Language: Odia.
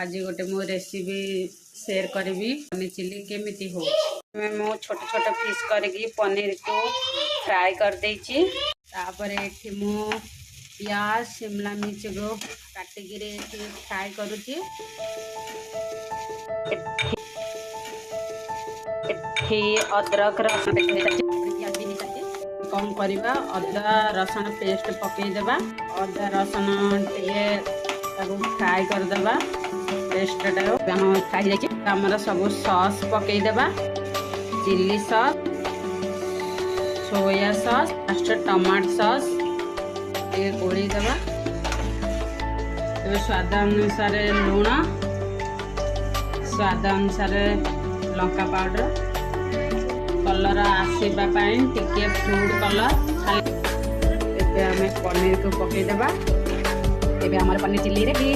ଆଜି ଗୋଟେ ମୁଁ ରେସିପି ସେୟାର କରିବି, ପନିର ଚିଲି କେମିତି ହେଉଛି। ମୁଁ ଛୋଟ ଛୋଟ ପିସ୍ କରିକି ପନିରକୁ ଫ୍ରାଏ କରିଦେଇଛି। ତାପରେ ଏଠି ମୁଁ ପିଆଜ, ସିମଲା ମିର୍ଚକୁ କାଟିକିରି ଏଠି ଫ୍ରାଏ କରୁଛି। ଏଠି ଅଦରକ, ରସୁଣ ପିଆଜ ବି ହେଇସାରିଛି। କ'ଣ କରିବା? ଅଦା ରସୁଣ ପେଷ୍ଟ ପକାଇଦେବା। ଅଦା ରସୁଣ ଟିକେ ତାକୁ ଫ୍ରାଏ କରିଦେବା ପେଷ୍ଟଟାକୁ। ଆମ ଫ୍ରାଏ ହେଇଯାଇଛି। ଆମର ସବୁ sauce ପକାଇଦେବା, chilli sauce, soya sauce, first tomato sauce ଟିକେ ଗୋଳେଇଦେବା। ଏବେ ସ୍ୱାଦ ଅନୁସାରେ ଲୁଣ, ସ୍ୱାଦ ଅନୁସାରେ ଲଙ୍କା ପାଉଡ଼ର, କଲର୍ ଆସିବା ପାଇଁ ଟିକେ ଫୁଡ୍ କଲର୍। ଏବେ ଆମେ ପନିରକୁ ପକାଇଦେବା। ଏବେ ଆମର ପନିର ଚିଲି ରେଡି।